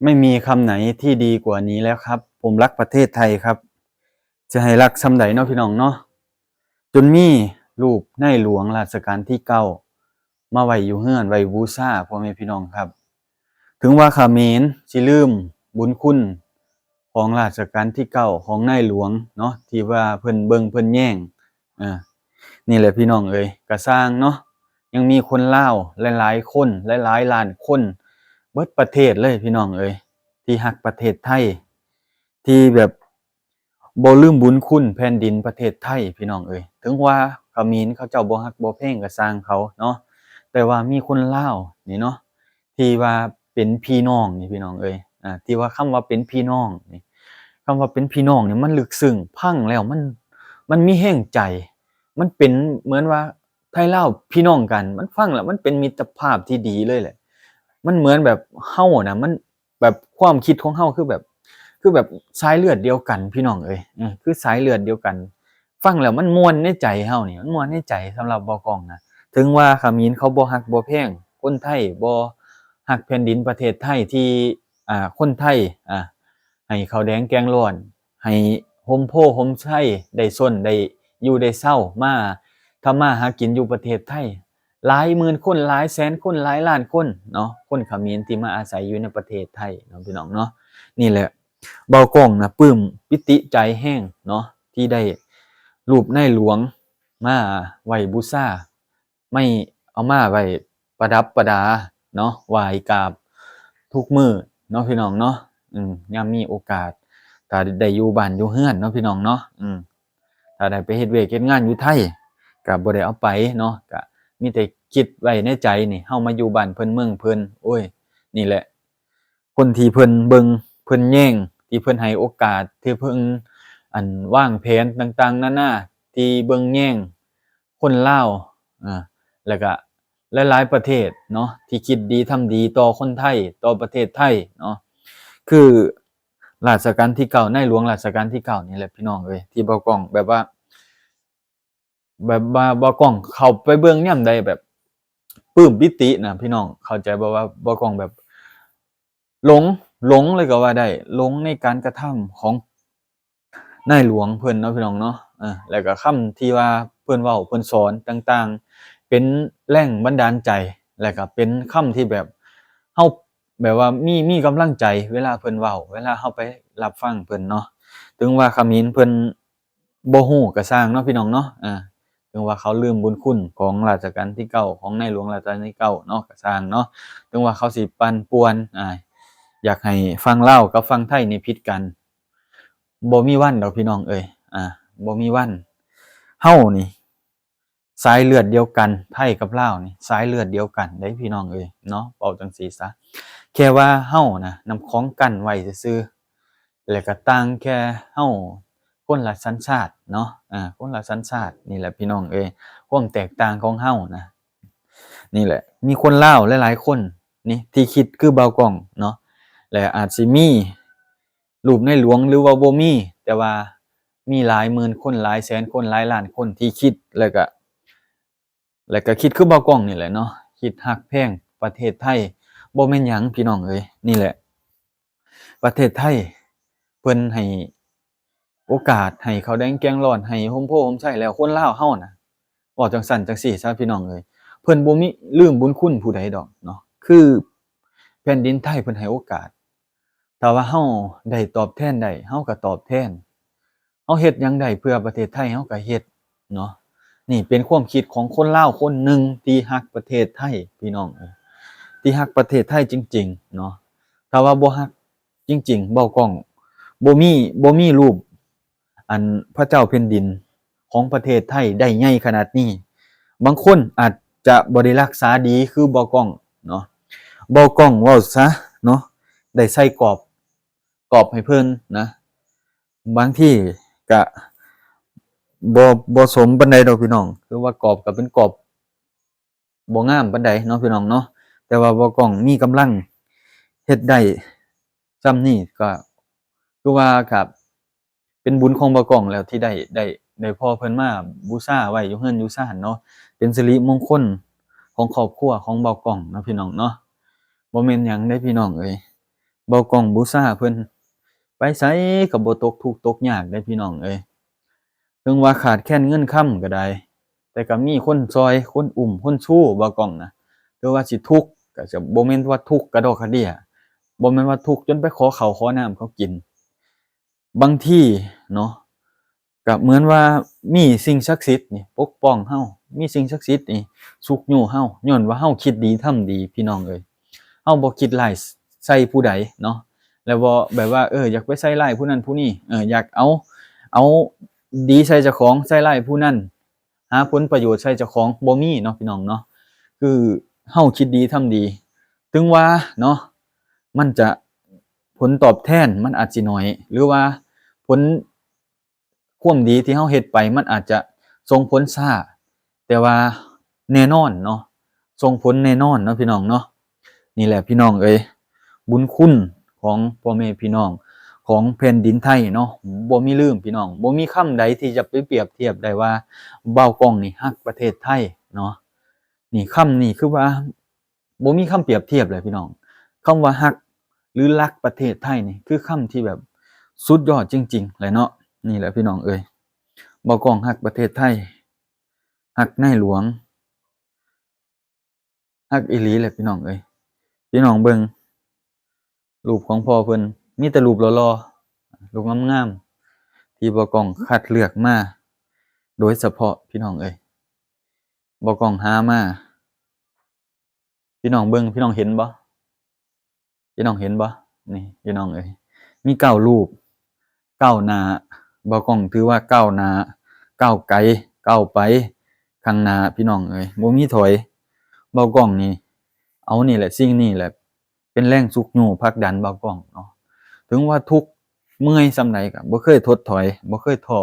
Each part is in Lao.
ไม่มีคำไหนที่ดีกว่านี้แล้วครับ ผมรักประเทศไทยครับ จะให้รักส่ำใดเนาะพี่น้องเนาะ จนมีรูปในหลวงรัชกาลที่เก้ามาไว้อยู่เฮือน ไว้บูชา พ่อแม่พี่น้องครับ ถึงว่าเขมรสิลืมบุญคุณของรัชกาลที่เก้า ของในหลวงเนาะ ที่ว่าเพิ่นเบิ่งเพิ่นแยง อ่า นี่แหละพี่น้องเอ๋ย กะซ่างเนาะ ยังมีคนลาวหลายๆคน หลายๆล้านคน เบิดประเทศเลยพี่น้องเอ๋ย ที่ฮักประเทศไทย ที่แบบบ่ลืมบุญคุณแผ่นดินประเทศไทยพี่น้องเอ๋ย ถึงว่าเขมรเขาเจ้าบ่ฮักบ่แพงกะซ่างเขาเนาะ แต่ว่ามีคนลาวนี่เนาะ ที่ว่าเป็นพี่น้องนี่พี่น้องเอ๋ย อ่า ที่ว่าคำว่าเป็นพี่น้องนี่ คำว่าเป็นพี่น้องนี่มันลึกซึ้ง ฟังแล้วมัน มันมีแฮงใจ มันเป็นเหมือนว่าไทลาวพี่น้องกัน มันฟังแล้วมันเป็นมิตรภาพที่ดีเลยแหละ มันเหมือนแบบเฮานะ มันแบบความคิดของเฮาคือแบบ คือแบบสายเลือดเดียวกันพี่น้องเอ๋ย เออ คือสายเลือดเดียวกัน ฟังแล้วมันม่วนในใจเฮานี่ มันม่วนในใจสำหรับบ่าวก้องนะ ถึงว่าเขมรเขาบ่ฮักบ่แพงคนไทย บ่ฮักแผ่นดินประเทศไทยที่ อ่า คนไทย อ่า ให้ข้าวแดงแกงร้อน ให้โฮมโพโฮมไช ได้ซน ได้อยู่ได้เซา มาทำมาหากินอยู่ประเทศไทย หลายหมื่นคน หลายแสนคน หลายล้านคนเนาะ คนเขมรที่มาอาศัยอยู่ในประเทศไทยเนาะพี่น้องเนาะ นี่แหละ บ่าวก้องนะปลื้มปิติใจแฮงเนาะ ที่ได้รูปในหลวงมาไว้บูชา ไม่เอามาไว้ประดับประดาเนาะ ไหว้กราบทุกมื้อเนาะพี่น้องเนาะ อืม ยามมีโอกาส ถ้าได้อยู่บ้านอยู่เฮือนเนาะพี่น้องเนาะ อืม ถ้าได้ไปเฮ็ดเวียกเฮ็ดงานอยู่ไทย ก็บ่ได้เอาไปเนาะ ก็มีแต่คิดไว้ในใจนี่ เฮามาอยู่บ้านเพิ่นเมืองเพิ่น โอ้ย นี่แหละ คนที่เพิ่นเบิ่งเพิ่นแยง ที่เพิ่นให้โอกาส ที่เพิ่น อั่น วางแผนต่างๆนานา ที่เบิ่งแยงคนลาว อ่า แล้วก็หลายๆประเทศเนาะ ที่คิดดีทำดีต่อคนไทย ต่อประเทศไทยเนาะ คือรัชกาลที่เก้า ในหลวงรัชกาลที่เก้านี่แหละพี่น้องเอ๋ย ที่บ่าวก้องแบบว่า แบบว่าบ่าวก้องเข้าไปเบิ่งยามใดแบบปลื้มปิตินะพี่น้อง เข้าใจบ่ ว่าบ่าวก้องแบบหลง หลงเลยก็ว่าได้ หลงในการกระทำของในหลวงเพิ่นเนาะพี่น้องเนาะ เออ แล้วก็คำที่ว่าเพิ่นเว้าเพิ่นสอนต่างๆ เป็นแรงบันดาลใจ แล้วก็เป็นคำที่แบบเฮาแบบว่ามี มีกำลังใจเวลาเพิ่นเว้า เวลาเฮาไปรับฟังเพิ่นเนาะ ถึงว่าเขมรเพิ่น บ่ฮู้ก็ซ่างเนาะพี่น้องเนาะ อ่า ເຖິງວ່າເຂົາລືມບຸນຄຸນຂອງລາຊະການທີເກົ້າ ຂອງໃນຫຼວງລາຊະການທີເກົ້າເນາະ ກໍຊ່າງເນາະ ເຖິງວ່າເຂົາຊິປັ່ນປ່ວນ ອ່າ ຢາກໃຫ້ຝັ່ງລາວກັບຝັ່ງໄທນີ້ຜິດກັນ ບໍ່ມີວັນດອກພີ່ນ້ອງເອີຍ ອ່າ ບໍ່ມີວັນ ເຮົານີ້ ສາຍເລືອດດຽວກັນ ໄທກັບລາວນີ້ ສາຍເລືອດດຽວກັນເດ້ພີ່ນ້ອງເອີຍເນາະ ເວົ້າຈັ່ງຊີ້ຊະ ແຄ່ວ່າເຮົານະ ນ້ຳຂອງກັນໄວ້ຊື່ໆ ແລະກະຕ່າງແຄ່ເຮົາຄົນລະສັນຊາດເນາະ ອາ ຄົນລະສັນຊາດ ນີ້ແຫຼະພີ່ນ້ອງເອີຍ ຄວາມແຕກຕ່າງຂອງເຮົານະ ນີ້ແຫຼະ ມີຄົນລາວຫຼາຍໆຄົນນີ້ທີ່ຄິດຄືບ່າວກ້ອງເນາະ ແລະອາດຊິມີ ຮູບໃນຫຼວງ ຫຼືວ່າບໍ່ມີ ແຕ່ວ່າມີຫຼາຍໝື່ນຄົນ ຫຼາຍແສນຄົນ ຫຼາຍລ້ານຄົນທີ່ຄິດ ແລ້ວກະ ແລ້ວກະຄິດຄືບ່າວກ້ອງນີ້ແຫຼະເນາະ ຄິດຮັກແພງປະເທດໄທ ບໍ່ແມ່ນຫຍັງພີ່ນ້ອງເອີຍ ນີ້ແຫຼະ ປະເທດໄທເພິ່ນໃຫ້ໂອກາດ ໃຫ້ເຂົ້າແດງແກງຮ້ອນ ໃຫ້ຮົ່ມໂພຮົ່ມໄຊແລ້ວ ຄົນລາວເຮົານະ ເວົ້າຈັ່ງຊັ້ນຈັ່ງຊີ້ຊະພີ່ນ້ອງເອີຍ ເພິ່ນບໍ່ມີ ລືມບຸນຄຸນຜູ້ໃດດອກເນາະ ຄືແຜ່ນດິນໄທເພິ່ນໃຫ້ໂອກາດ ຖ້າວ່າເຮົາໄດ້ຕອບແທນໄດ້ ເຮົາກໍຕອບແທນ ເຮົາເຮັດຫຍັງໄດ້ເພື່ອປະເທດໄທ ເຮົາກໍເຮັດເນາະ ນີ້ເປັນຄວາມຄິດຂອງຄົນລາວຄົນໜຶ່ງທີ່ຮັກປະເທດໄທ ພີ່ນ້ອງເອີຍ ທີ່ຮັກປະເທດໄທຈິງໆເນາະ ຖ້າວ່າບໍ່ຮັກຈິງໆ ບ່າວກ້ອງ ບໍ່ມີ ບໍ່ມີຮູບ ອັນພະເຈົ້າແຜ່ນດິນຂອງປະເທດໄທໄດ້ໃຫຍ່ຂະໜາດນີ້ ບາງຄົນອາດຈະບໍ່ໄດ້ຮັກສາດີຄືບ່າວກ້ອງເນາະ ບ່າວກ້ອງເວົ້າຊະເນາະ ໄດ້ໃສ່ກອບ ກອບໃຫ້ເພິ່ນນະ ບາງທີກະບໍ່ ບໍ່ສົມປານໃດດອກພີ່ນ້ອງ ຄືວ່າກອບກະເປັນກອບ ບໍ່ງາມປານໃດເນາະພີ່ນ້ອງເນາະ ແຕ່ວ່າບ່າວກ້ອງມີກຳລັງເຮັດໄດ້ຊ່ຳນີ້ ກໍຄືວ່າກໍເປັນບຸນຂອງບ່າວກ້ອງແລ້ວທີ່ໄດ້ ໄດ້ ໄດ້ພໍ້ເພິ່ນມາບູຊາໄວ້ຢູ່ເຮືອນຢູ່ຊານເນາະ ເປັນສິລິມົງຄົນຂອງຄອບຄົວຂອງບ່າວກ້ອງເນາະພີ່ນ້ອງເນາະ ບໍ່ແມ່ນຫຍັງເດ້ພີ່ນ້ອງເອີຍ ເບົາກ້ອງບູຊາເພິ່ນ ໄປໃສກໍບໍ່ຕົກທຸກຕົກຍາກເດ້ພີ່ນ້ອງເອີຍ. ເຖິງວ່າຂາດແຄນເງິນຄຳກໍໄດ້ ແຕ່ກໍມີຄົນຊ່ອຍ ຄົນອຸ້ມ ຄົນຊູເບົາກ້ອງນະ. ຖືວ່າຊິທຸກກໍຈະບໍ່ແມ່ນວ່າທຸກກະດອກກະເດຍ ບໍ່ແມ່ນວ່າທຸກຈົນໄປຂໍເຂົ້າຂໍນ້ຳເຂົາກິນ. ບາງທີເນາະ ກໍເໝືອນວ່າມີສິ່ງສັກສິດນີ້ປົກປ້ອງເຮົາ ມີສິ່ງສັກສິດນີ້ຊຸກຍູ້ເຮົາ ຍ້ອນວ່າເຮົາຄິດດີທຳດີພີ່ນ້ອງເອີຍ. ເຮົາບໍ່ຄິດຮ້າຍໃສ່ຜູ້ໃດເນາະ ແລ້ວບໍ່ແບບວ່າ ເອີ ຢາກໄປໃສ່ຮ້າຍຜູ້ນັ້ນຜູ້ນີ້ ເອີ ຢາກເອົາ ເອົາດີໃສ່ເຈົ້າຂອງ ໃສ່ຮ້າຍຜູ້ນັ້ນ ຫາຜົນປະໂຫຍດໃສ່ເຈົ້າຂອງ ບໍ່ມີເນາະພີ່ນ້ອງເນາະ. ຄືເຮົາຄິດດີທຳດີ ເຖິງວ່າເນາະ ມັນຈະ ຜົນຕອບແທນມັນອາດຊິໜ້ອຍ ຫຼືວ່າຜົນ ຄວາມດີທີ່ເຮົາເຮັດໄປມັນອາດຈະສົ່ງຜົນຊ້າ ແຕ່ວ່າແນ່ນອນເນາະ ສົ່ງຜົນແນ່ນອນເນາະພີ່ນ້ອງເນາະ. ນີ້ແຫຼະພີ່ນ້ອງເອີຍ ບຸນຄຸນຂອງພໍ່ແມ່ພີ່ນ້ອງຂອງແຜ່ນດິນໄທເນາະ ບໍ່ມີລືມພີ່ນ້ອງ. ບໍ່ມີຄຳໃດທີ່ຈະໄປປຽບທຽບໄດ້ວ່າບ່າວກ້ອງນີ້ຮັກປະເທດໄທເນາະ. ນີ້ ຄຳນີ້ຄືວ່າ ບໍ່ມີຄຳປຽບທຽບເລີຍພີ່ນ້ອງ. ຄຳວ່າຮັກ ຫຼື ລັກປະເທດໄທນີ້ ຄືຄຳທີ່ແບບສຸດຍອດຈິງໆ ແຫຼະເນາະ. ນີ້ແຫຼະພີ່ນ້ອງເອີຍ ບ່າວກ້ອງຮັກປະເທດໄທ ຮັກໃນຫຼວງ ຮັກອີ່ຫຼີແຫຼະພີ່ນ້ອງເອີຍ. ພີ່ນ້ອງເບິ່ງຮູບຂອງພໍ່ເພິ່ນ ມີແຕ່ຮູບຫຼໍ່ໆ ຮູບງາມໆ ທີ່ບ່າວກ້ອງຄັດເລືອກມາໂດຍສະເພາະພີ່ນ້ອງເອີຍ. ບ່າວກ້ອງຫາມາ ພີ່ນ້ອງເບິ່ງ ພີ່ນ້ອງເຫັນບໍ່? ພີ່ນ້ອງເຫັນບໍ່? ນີ້ພີ່ນ້ອງເອີຍ ມີເກົ້າຮູບ ກ້າວໜ້າ ບ່າວກ້ອງຖືວ່າກ້າວໜ້າ ກ້າວໄກ ກ້າວໄປຂ້າງໜ້າພີ່ນ້ອງເອີຍ ບໍ່ມີຖອຍ. ບ່າວກ້ອງນີ້ ເອົານີ້ແຫຼະ ສິ່ງນີ້ແຫຼະ ເປັນແຮງຊຸກຍູ້ຜັກດັນບ່າວກ້ອງເນາະ. ເຖິງວ່າທຸກເມື່ອຍສ່ຳໃດກໍບໍ່ເຄີຍຖົດຖອຍ ບໍ່ເຄີຍທໍ້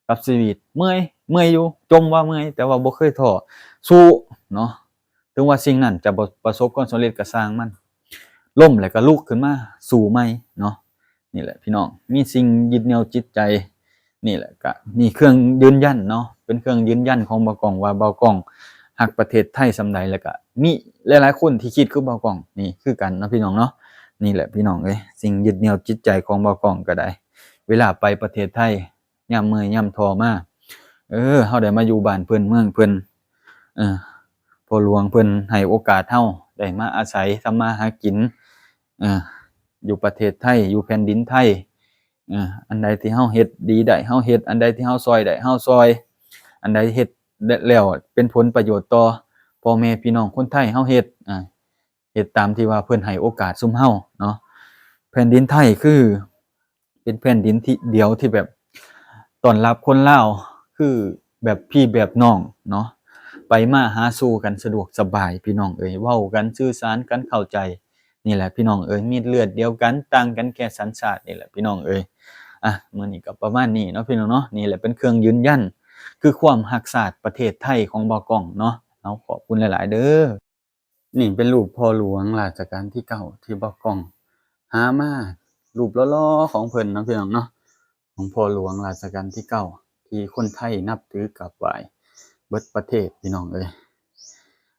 ກັບຊີວິດ. ເມື່ອຍ ເມື່ອຍຢູ່ ຈົ່ມວ່າເມື່ອຍ ແຕ່ວ່າບໍ່ເຄີຍທໍ້ ສູ້ເນາະ. ເຖິງວ່າສິ່ງນັ້ນຈະບໍ່ປະສົບຄວາມສຳເລັດກໍຊ່າງມັນ ລົ້ມແລ້ວກໍລຸກຂຶ້ນມາສູ້ໃໝ່ເນາະ. ນີ້ແຫຼະພີ່ນ້ອງ ມີສິ່ງຍຶດໜຽວຈິດໃຈ ນີ້ແຫຼະ ກະນີ້ເຄື່ອງຢືນຢັນເນາະ ເປັນເຄື່ອງຢືນຢັນຂອງບ່າວກ້ອງວ່າບ່າວກ້ອງຮັກປະເທດໄທສ່ຳໃດ ແລ້ວກະມີຫຼາຍໆຄົນທີ່ຄິດຄືບ່າວກ້ອງນີ້ຄືກັນເນາະພີ່ນ້ອງເນາະ. ນີ້ແຫຼະພີ່ນ້ອງເອີຍ ສິ່ງຍຶດໜຽວຈິດໃຈຂອງບ່າວກ້ອງກໍໄດ້ ເວລາໄປປະເທດໄທ ຍາມເມື່ອຍຍາມທໍ້ມາ ເອີ ເຮົາໄດ້ມາຢູ່ບ້ານເພິ່ນເມືອງເພິ່ນ ເອີ ພໍ່ຫຼວງເພິ່ນໃຫ້ໂອກາດເຮົາໄດ້ມາອາໄສທຳມາຫາກິນ ເອີ ຢູ່ປະເທດໄທ ຢູ່ແຜ່ນດິນໄທ ເອີ ອັນໃດທີ່ເຮົາເຮັດດີໄດ້ເຮົາເຮັດ ອັນໃດທີ່ເຮົາຊ່ອຍໄດ້ເຮົາຊ່ອຍ ອັນໃດເຮັດແລ້ວເປັນຜົນປະໂຫຍດຕໍ່ພໍ່ແມ່ພີ່ນ້ອງຄົນໄທເຮົາເຮັດ ເຮັດຕາມທີ່ວ່າເພິ່ນໃຫ້ໂອກາດຊຸມເຮົາເນາະ. ແຜ່ນດິນໄທຄືເປັນແຜ່ນດິນທີ່ ດຽວທີ່ແບບຕ້ອນຮັບຄົນລາວ ຄືແບບພີ່ແບບນ້ອງເນາະ ໄປມາຫາສູ່ກັນສະດວກສະບາຍພີ່ນ້ອງເອີຍ ເວົ້າກັນ ສື່ສານກັນເຂົ້າໃຈ. ນີ້ແຫຼະພີ່ນ້ອງເອີຍ ມີເລືອດດຽວກັນ ຕ່າງກັນແຄ່ສັນຊາດ ນີ້ແຫຼະພີ່ນ້ອງເອີຍ. ອ່ະ ມື້ນີ້ກໍປະມານນີ້ເນາະພີ່ນ້ອງເນາະ ນີ້ແຫຼະເປັນເຄື່ອງຢືນຢັນ ຄືຄວາມຮັກຊາດປະເທດໄທຂອງບ່າວກ້ອງເນາະ. ເອົາ ຂອບຄຸນຫຼາຍໆເດີ. ນີ້ເປັນຮູບພໍ່ຫຼວງລາຊະການທີເກົ້າ ທີ່ບ່າວກ້ອງຫາມາ ຮູບຫຼໍ່ໆຂອງເພິ່ນເນາະພີ່ນ້ອງເນາະ ຂອງພໍ່ຫຼວງລາຊະການທີເກົ້າ ທີ່ຄົນໄທນັບຖືກາບໄຫວ້ເບິດປະເທດພີ່ນ້ອງເອີຍ.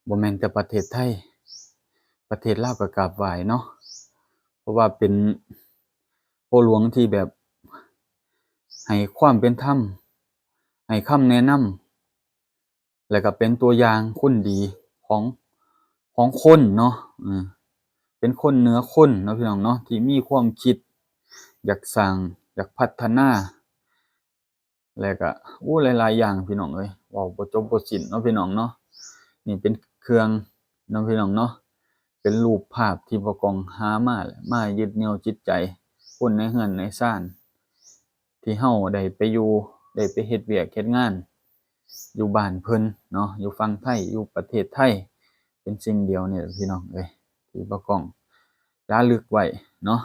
ບໍ່ແມ່ນແຕ່ປະເທດໄທ ປະເທດລາວກໍກາບໄຫວ້ເນາະ ເພາະວ່າເປັນພໍ່ຫຼວງທີ່ແບບໃຫ້ຄວາມເປັນທຳ ໃຫ້ຄຳແນະນຳ ແລ້ວກໍເປັນຕົວຢ່າງຄົນດີຂອງ ຂອງຄົນເນາະ ເປັນຄົນເໜືອຄົນເນາະພີ່ນ້ອງເນາະ ທີ່ມີຄວາມຄິດຢາກສ້າງ ຢາກພັດທະນາ ແລ້ວກໍ ໂອ້ ຫຼາຍໆຢ່າງພີ່ນ້ອງເອີຍ ເວົ້າບໍ່ຈົບບໍ່ສິ້ນເນາະພີ່ນ້ອງເນາະ. ນີ້ເປັນເຄື່ອງເນາະພີ່ນ້ອງເນາະ ເປັນຮູບພາບທີ່ບ່າວກ້ອງຫາມາ ແລະ ມາຍຶດໜຽວຈິດໃຈຄົນໃນເຮືອນໃນຊານ ທີ່ເຮົາໄດ້ໄປຢູ່ ໄດ້ໄປເຮັດວຽກເຮັດງານຢູ່ບ້ານເພິ່ນເນາະ ຢູ່ຝັ່ງໄທ ຢູ່ປະເທດໄທ ເປັນສິ່ງດຽວນີ້ແຫຼະພີ່ນ້ອງເອີຍ ທີ່ບ່າວກ້ອງລະລຶກໄວ້ເນາະ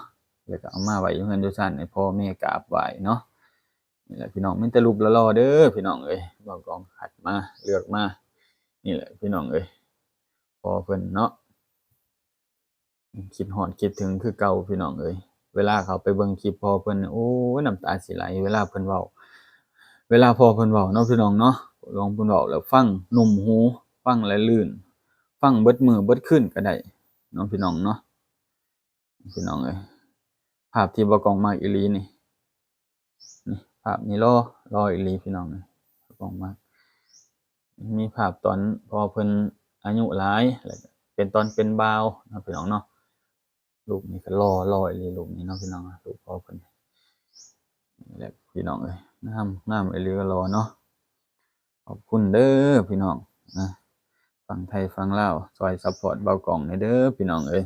ແລ້ວກໍເອົາມາໄວ້ຢູ່ເຮືອນຢູ່ຊານໃຫ້ພໍ່ແມ່ກາບໄຫວ້ເນາະ. ນີ້ແຫຼະພີ່ນ້ອງ ມີແຕ່ຮູບຫຼໍ່ໆເດີພີ່ນ້ອງເອີຍ ບ່າວກ້ອງຄັດມາເລືອກມາ ນີ້ແຫຼະພີ່ນ້ອງເອີຍ ພໍ່ເພິ່ນເນາະ. ຄິດຮອດຄິດເຖິງຄືເກົ່າພີ່ນ້ອງເອີຍ ເວລາເຂົ້າໄປເບິ່ງຄລິບພໍ່ເພິ່ນ ໂອ້ຍ ນ້ຳຕາຊິໄຫຼ ເວລາເພິ່ນເວົ້າ ເວລາພໍ່ເພິ່ນເວົ້າເນາະພີ່ນ້ອງເນາະ ຫຼວງເພິ່ນເວົ້າແລ້ວຟັງນຸ່ມຫູ ຟັງແລ້ວລື່ນ ຟັງເບິດມື້ເບິດຄືນກໍໄດ້ເນາະພີ່ນ້ອງເນາະ. ພີ່ນ້ອງເອີຍ ພາບທີ່ບ່າວກ້ອງມັກອີ່ຫຼີນີ້ ນີ້ ພາບນີ້ຫຼໍ່ ຫຼໍ່ອີ່ຫຼີພີ່ນ້ອງ ບ່າວກ້ອງມັກ. ມີພາບຕອນພໍ່ເພິ່ນອາຍຸຫຼາຍ ແລ້ວເປັນຕອນເປັນບ່າວເນາະພີ່ນ້ອງເນາະ. ຮູບນີ້ກໍຫຼໍ່ ຫຼໍ່ອີ່ຫຼີຮູບນີ້ເນາະພີ່ນ້ອງ ຮູບພໍ່ເພິ່ນ ນີ້ແຫຼະພີ່ນ້ອງເອີຍ ງາມ ງາມອີ່ຫຼີ ກໍຫຼໍ່ເນາະ. ຂອບຄຸນເດີພີ່ນ້ອງນະ ຝັ່ງໄທຝັ່ງລາວ ຊ່ອຍຊັບພອດບ່າວກ້ອງແດ່ເດີພີ່ນ້ອງເອີຍ.